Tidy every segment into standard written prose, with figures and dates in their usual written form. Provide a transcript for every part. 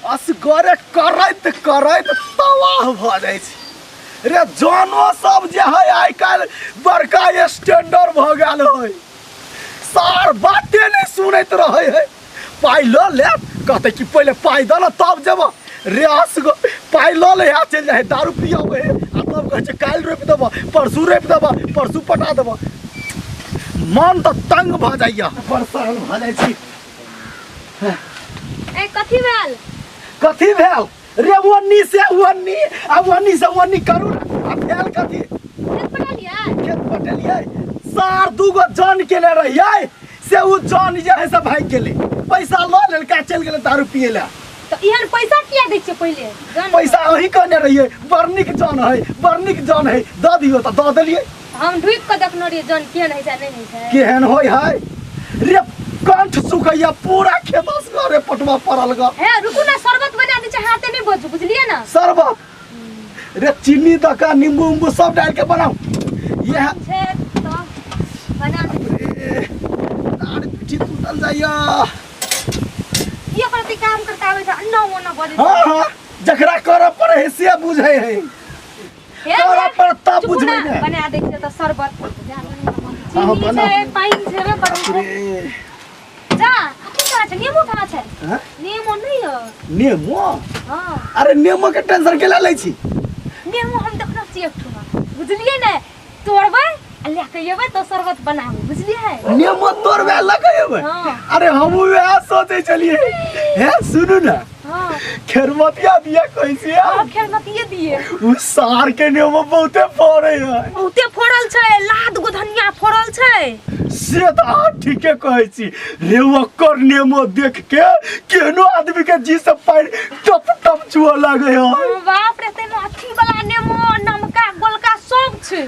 असगरे करैत करैत तबाह भऽ जाइ छै रे। जनो सब जे है आइ काल्हि बड़का स्टैंडर्ड भऽ गेल है, सार बाते नहि सुनैत रहै है। पाइ लऽ लेत, कहतै कि पहिले पाइ दऽ ने तब जेबऽ रे। असगो पाइ लऽ ले आ चलि जाइ है, दारू पियाबै है आ तब कहै छै काल्हि रोपि देबऽ, परसू रोपि देबऽ, परसू पटा देबऽ। मन तऽ तंग भऽ जाइया, परेशान भऽ जाइ छी। ए, कथी भेल? कथी भेल रे? ओन्नी से ओन्नी आ ओन्नी से ओन्नी करू ने, आ भेल कथी? खेत पटेलियै? खेत पटेलियै सार, दूगो जन केने रहियै से उ जन जे है से भागि गेलै, पैसा लऽ लेलका, चलि गेलै दारू पियै लए। तऽ एहन पैसा किया दै छियै पहिले जन? पैसा अहीं कहने रहियै बड़ नीक जन है, बड़ नीक जन है, दऽ दियौ तऽ दऽ देलियै। हम ढुकि कऽ देखने रहियै जन केहन होइ छै, नहि होइ छै। केहन होइ है रे? कंठ सुखैया पूरा खेत असगरे पटवा पड़ल ग। हे रुकू ने, शरबत बना दै छै, हाथे नहि बजू, बुझलियै ने? शरबत रे, चीनी दऽ कऽ नींबू उम्बू सब डालि के बनाउ इएह छै तऽ बना दै। रे, दाढ़ पीठी टूटल जाइया। ये प्रति काम करता आबै छै, अन्ना ओना बजै। हाँ हाँ, जकरा करऽ पड़े है से बुझै है। हे, करऽ पड़त तब चुपू बुझबै ने, ने। बना दै छियै तऽ शरबत। हाँ, चीनी बनाउ। छै, पानि छेबे करै छै। रे जा, अथी कहाँ छै? नेबो कहाँ छै? हाँ? नेबो नहि यऽ। नेमो? हाँ। अरे नेमो के टेंशन केला लै छी? नेबो हम देखने छियै एकठुमा, बुझलियै ने? तोड़बै आ लए कऽ एबै तऽ शरबत बनाबै, बुझलियै? नेमो तोड़बै लऽ के एबै? हाँ। अरे हम वएह सोचै छलियै। हे सुनू ने। हाँ। खेरमतिया दिया कहै छियै? हाँ, खेरमतिये दिए। उ सार के नेमो बहुते फड़ै है। बहुते फड़ल छै, लाद गो धनिया फड़ल छै। से तऽ अहाँ ठीके कहै छी रे। ओकर नेमो देख के केहनो आदमी के जी से पानि टप टप छुअ लागै है। हाँ, बाप रे, ताहिमे अथी वाला नेमो, नमका गोलका सब छै।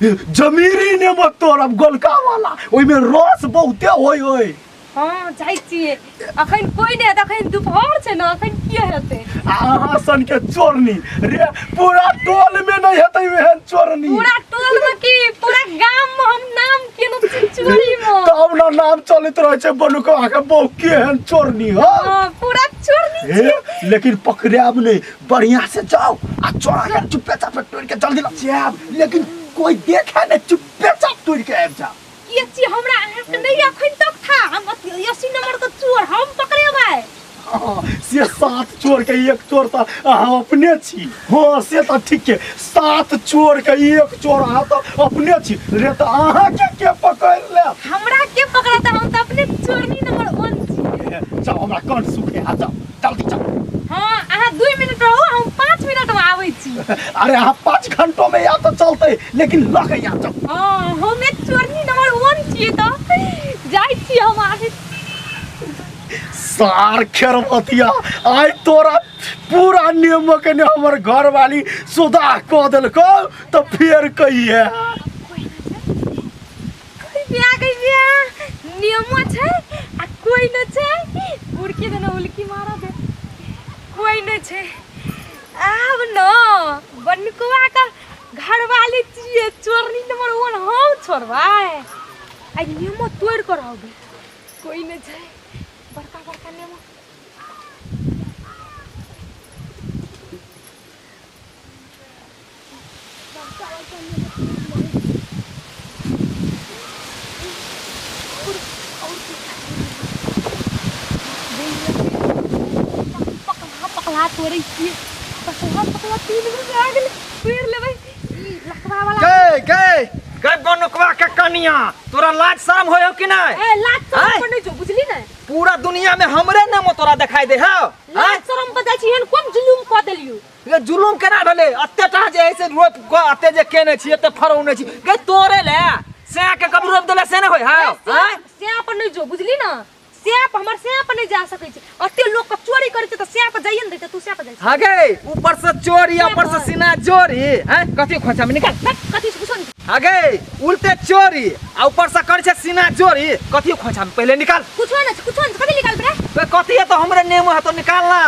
हे जमीरी नेमो तोड़ब, गोलका वाला, ओहिमे रस बहुते होय होय। हाँ, जाइ छियै। अखन कोइ नहि हेतै, अखन दुपहर छै ने, अखन की हेतै? आ अहाँ सन के चोरनी रे पूरा टोल में नहीं हेतै एहन चोरनी। पूरा टोल में की, पूरा गाम में हम नाम केलहुँ छी चोरी में। तब ने नाम चलैत रहै छै बनुकवा के बहु केहन चोरनी हो। हाँ, पूरा चोरनी हे छियै। लेकिन पकड़ायब नहीं, बढ़िया से जाओ आ चोरा के चुप्पे चापे तोड़ के जल्दी लग जायब, लेकिन कोई देखे नहीं, चुप्पे चाप तोड़ के आबि जाओ। किए छी हमरा अहाँके नहि अखन तक था हम 80 नंबर के चोर हम पकड़ेबै। हाँ, से 7 चोर के 1 चोर तऽ अहाँ अपने छी। हाँ से तऽ ठीक छै, 7 चोर के 1 चोर अहाँ तऽ अपने छी रे, तऽ अहाँके के पकड़ि लेत? हमरा के पकड़त? हम तऽ अपने चोरनी नंबर 1 छी। जाओ, हमरा कंठ सुखे आ, जाओ जल्दी जाओ। हाँ, अहाँ 2 मिनट रहू, हम 5 मिनट में आबै छी। अरे अहाँ 5 घंटों में या तऽ चलते, लेकिन लऽ के या जाओ। हाँ, हम एक चोरनी नंबर 1 छियै, तऽ जाइ छी हम आगे। सार खेरमतिया, आइ तोरा पूरा नियम के ने हमर घरवाली सुधा कऽ देलकौ तऽ फेर कहिए। बिया गई बिया, नियमो छै आ कोई न छै। उड़की देने उल्की मारा दे, कोई न छै। आब न बनकुआ का घरवाली छियै, चोरनी नंबर 1 हम छोड़बै? आ नियमो तोड़ कर रहबै, कोई न छै। बड़का बड़का नेमो। बड़का बड़का नेमो तोड़ लेबै। और पकला पकला तोड़ै छियै, पकला पकला 3 गो भए गेलै, तोड़ि लेबै ई लकवा वाला। गए गए गए बनुकवा के कनिया, तोरा लाज शर्म होय हो कि नहीं? ए, लाज शरम आँय? पर नहीं जो, बुझली ने? पूरा दुनिया में हमरे नाम तोरा दिखाई दे हो? लाज शरम पर जाइ छी, एहन कोन जुलुम कऽ देलियौ? ये जुलुम केना भेलै? अते टा जे ऐसे रोप क अते जे केने छी, एते फरौने छी गे, तोरे ले सै के कभी रोप देले से नहीं होय हो? आँय? स्याह पर नहीं जो, बुझली ना? स्याह पर हमर स्याह पर नहीं जा सकै छै। अते लोग के चोरी करै छै तऽ स्याह पर जाइए ने दैते, तू स्याह पर जाइ। हाँ गे, ऊपर से चोरी, ऊपर से सीना जोरी हैं। कथी खोचा में निकाल। हट, कथी से कुछो नहीं। हाँ गे, उल्टे चोरी आ ऊपर से कर छे सीना जोरी। कथी खोचा में पहले निकाल। कुछो नहीं, कुछो नहीं, कथी निकाल रे? बे कथी है तो हमरे नेम है तो निकाल ना।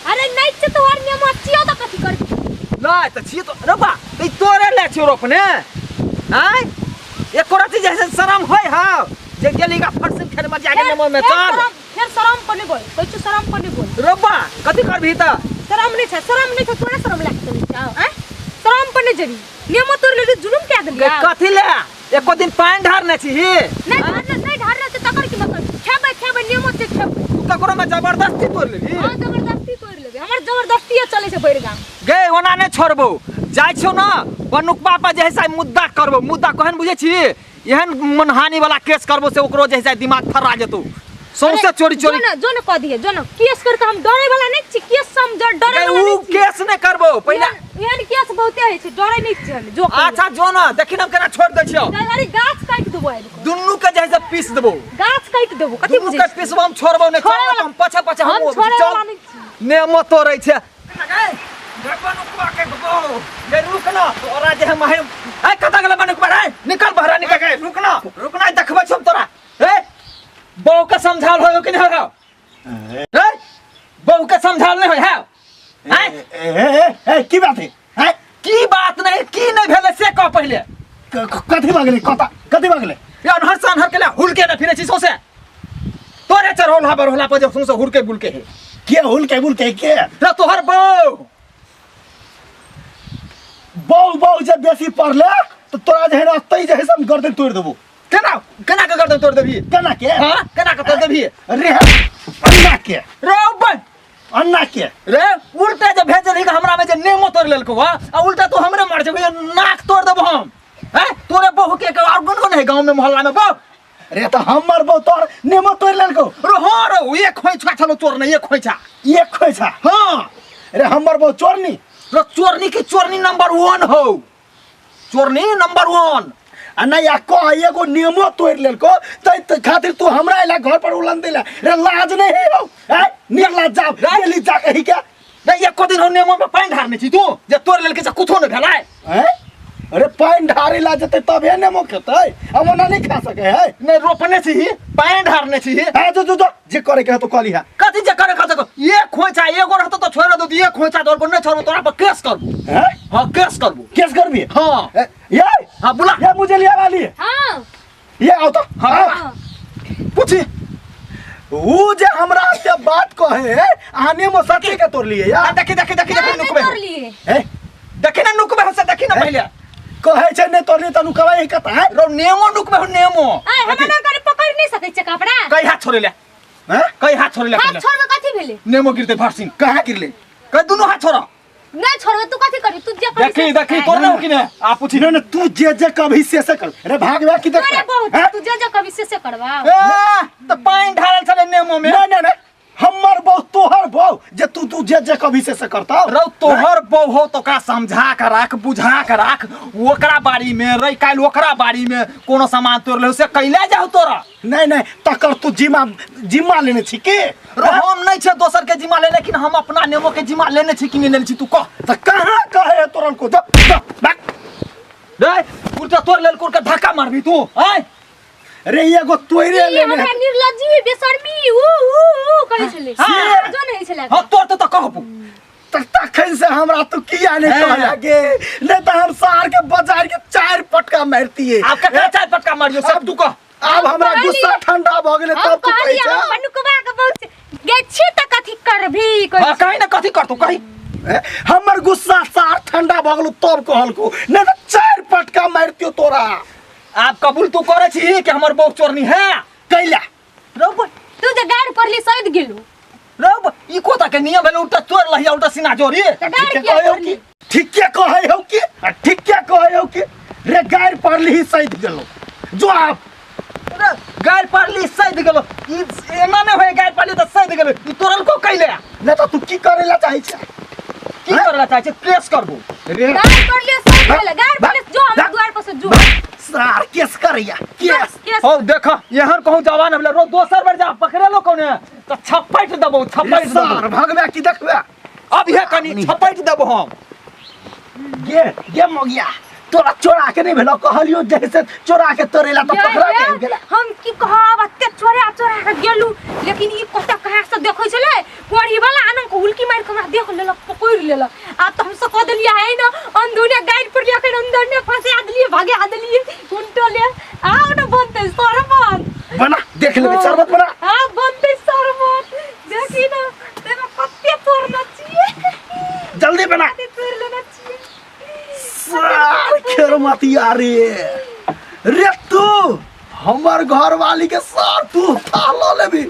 अरे नहीं छै तोहर नेम छियो तऽ कथी कर? नहीं तो छियो तो रोपा ई तोरे ले छियो रोपने। आय एको रति जैसे शरम होय हाव जे गेली गा फरसिन खेत में जाके नेमो में चल। फेर शरम पर नहि बोल, कहै छियौ शरम पर नहि बोल। रोबा कथी करबही त? शरम नहि छै, शरम नहि छै, तोरा शरम लागि चलै छौ आँय? शरम पर नहि जेबही, नेमो तोड़ लेली, जुलुम कए देलियै। कथी ले एको दिन पानि ढारने छी? नहि ढारने, नहि ढारने छै तकर की मतलब? खेबै खेबै नेमो छै खेबै। तू ककरो में जबरदस्ती तोड़ लेली? हाँ, जबरदस्ती तोड़ लेबै, हमर जबरदस्तीए चलै छै भरि गाम। गे ओना नहि छोड़बो, जाइ छियौ न बनुकबा पर जे है से मुद्दा करबो। मुद्दा केहन बुझै छी? एहन मनहानि वाला केस करबो से ओकरो जे है से दिमाग थर्रा जेतौ सौंसे चोरी चोरी। जो न, जो न कह दिए, जो न केस कर के हम डरे वाला नहीं छी, केस से हम डरे वाला उ नहीं छी। केस नहीं करबो पहिले। एहन केस बहुते होइ छै, डरे नहीं छी हम, जो कहियो। अच्छा जो न देखि न हम केना छोड़ दै छियौ। अरे गाछ काटि देबो आबि कऽ। दुन्नू के जे है से पीस देबो। गाछ काटि देबो, कथी दुन्नू बुझै के छी? पीसबो हम, छोड़बो नहीं। छोड़े चल, वाला- हम पछे पछे हम हम छोड़े चल। वाला नहीं छी। नेमो तोड़ै छै। रुक ना तोरा जे हम ए कतऽ गेलै बनुकबा रे? निकल बहरा, निकल गए। रुक ना, रुक ना, देखबै छौ तोरा। ए बहू के समझाल होय कि नहीं हो? ए बहू के समझाल नहीं होय है? ए ए ए की बात है? हैं? की बात नहीं, की नहीं भेलै से कह पहिले। कथी भऽ गेलै? कता कथी भऽ गेलै? ये अनहर से अनहर के ले हुलके न फिरे छी सौंसे। तोरे चढ़ौला बरौला पर जे सौंसे हुलके बुलके है। के हुलके बुलके के? रे तोहर बहू। बहू बहू जे बेसी पढ़ले तो तोरा जे है ना तै जे है से हम गर्दन तोड़ देबो। केना केना के गर्दन तोड़ देबही? केना के? हां, केना के तोड़ देबही? रे अन्ना के। रे बन अन्ना के। रे उल्टा जे भेजल ही हमरा में जे नेमो तोड़ लेलको हा, आ उल्टा तू हमरे मार जेबही, नाक तोड़ देबो हम। हैं तोरे बहू के के और गुन गुन है गांव में मोहल्ला में बहू। रे तो हमर बहू तोर नेमो तोड़ लेलको। रे हां रे, एक खोइछा छलो चोर नहीं, एक खोइछा। एक खोइछा? हां। रे हमर बहू चोरनी। रे चोरनी की चोरनी नंबर 1 हो, चोरनी नंबर 1। आ नहीं आ कह एगो नेमो तोड़ लेलको तै खातिर तू हमरा इला घर पर उलन देला। रे लाज नहीं है हो? हैं? निर्लाज जा, गेली जा कही के। रे एको दिन हम नेमो में पानि ढारने छी तू जे तोड़ लेलके से कुछो नहीं भेलै। हैं? अरे पानि ढारे ला जेतै तबे नेमो खेतै, हम ओना नहीं खा सकै है। नहीं रोपने छी, पानि ढारने छी। हां जो जो जो जे करे के है तो कली है। कथी जे करे के है तो एक खोइछा एगो रहतो तो छोड़ दो, एक खोइछा तोर को नहीं छोड़बो, तोरा पर केस करबो। हैं? हां केस करबो। केस करबी? हां। ए, ये? हां बुला। ये मुझे लिया वाली। हां। ये आओ तो। हां। हां। पूछी। ऊ जे हमरा से बात कहे आने मो सच्चे के तोड़ लिए यार। देखी देखी देखी देखी नहीं नुकबे। तोड़ लिए। ए? देखी ना नुकबे हमसे, देखी ना ए? पहले। कहे छै नहीं तोड़ली त नुकबे ही कता है। रो नेमो नुकबे हो नेमो। आय हमरा ना करे पकड़ नहीं सकै छै कपड़ा। कई हाथ छोड़े ले। हैं? कई हाथ छोड़े ले हाथ पहले। छोड़बे कथी भेले? नेमो गिरते फारसिंग। कहाँ गिरले? कई दुनू हाथ छोड़ा। नहीं छोड़बे तू कथी करबी? तू जे करबी देखी, से देखी, तोड़ ना हो कि नहीं? आ पूछी। नहीं, नहीं, तू जे जे कभी से से कर। अरे भाग बे की देख। अरे बहुत, हैं? तू जे जे कभी से से करबा। ए, त पानि ढारल छले नेमो में। नहीं, नहीं, नहीं, हमर बहु तोहर बहु जे तू तू जे जे कभी से से करता। रौ तोहर बहु हो तो ओकरा समझा के राख, बुझा के राख, ओकरा बाड़ी में रै काल्हि ओकरा बाड़ी में कोनो सामान तोड़ ले से कैले जाऊ तोरा। नहीं, नहीं, तकर तू जिम्मा लेने छी के? रौ हम नहीं छे दोसर के जिम्मा ले, लेकिन हम अपना नेमो के जिम्मा लेने छी कि नहीं लेने छी तू कह। त कहाँ कहे तोरन को? जा, जा, भाग। रे उल्टा तोड़ लेल कोर के धक्का मारबी तू, आय? रे एगो तोड़े ई लेने हमरा निर्लज्जी बेशर्मी ऊ ऊ ऊ कहै छलै। हाँ। जो नहीं छलै। हां तोड़ त कहबू। त तखन से हमरा तू किया नहीं हैं। कहला गे? नहीं त हम सार के बाजार के 4 पटका मारतिए। आब ककरा 4 पटका मारियो सब तू कह। आब हमरा हम गुस्सा कहलियै। ठंडा भ गेलै हम तब तू कहै कहलियै, छह। हम बनुकबा के बहुत गे छी त कथी करबी? कहै हां, कहि ना कथी करतौ कहि। ए, हमर गुस्सा सार ठंडा भ गेलौ तब कहलको, नहीं त 4 पटका मारतियो तोरा। आब कबूल तू करे छी कि हमर बहू चोरनी है? कैला? रौ बा। तू जे गाड़ पड़ली सैद गेलू। रौ बा, ई कोता के नियम भेलै उल्टा चोर लहिया उल्टा सीना जोरी। त गाड़ ठीके किया कहै हो पड़ली? कि? ठीके कहै हो कि? आ ठीके कहै हो कि? रे गाड़ पड़ली ही सैद गेलौ। जो आप। रे, गाड़ पड़ली सैद गेलौ। ई एना नै होय गाड़ पड़ली त सैद गेलौ। ई तोरल को कैले? नै त तू की करै ला चाहै छै? की हैं? करै ला चाहै छै? केस करबो। रे। गाड़ पड़ली सैद गेलौ, गाड़ पड़ली जो हमरा द्वार पर से जो। सार केस करैया, केस। केस। हौ देख, एहन कहूं जवान भेलै, रो दोसर बेर जा पकड़ेलो कोने त छपैट देबौ, छपैट देबौ। सार भगबे की देखबे? अब हे कनी छपैट देबौ हम। गे, गे मोगिया, तोरा चोरा के नहीं भेलौ, कहलियो जैसे चोरा के तोरेला त ये, पकड़ा के ये, आबि गेला। हम की कहब, एते चोरा चोरा के गेलू, लेकिन ई कतऽ कहाँ से देखै छलै कोढ़ी वाला आनंद के हुलकी मारि के हमरा देख लेलक, पकड़ि लेलक। आब तऽ हम सब कह देलियै है न, अंधुने गाड़ि पर अखन अंदर फंसा देलियै, भगा देलियै उल्टो ले। आब न बनतै शरबत। बना, देख लेबै शरबत बना। आब बनतै शरबत। मतिया रे। रे तू हमर घरवाली के साथ तू था लऽ लेबी।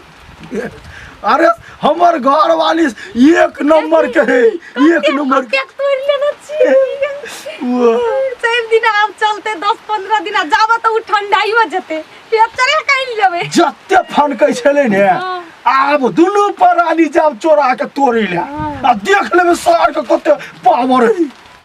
अरे हमर घरवाली एक नंबर के है, एक नंबर के। कतेक तोड़ि लेने छी। सब दिन आब चलते 10-15 दिन जाब तऽ ओ ठंडाइयो जेतै, फेर चोरा कऽ आनि लेबै। जते फनकै छलै ने, आब दुनू प्राणी जाब चोरा के तोड़ै ले आ देख लेबै सार के कते पावर है।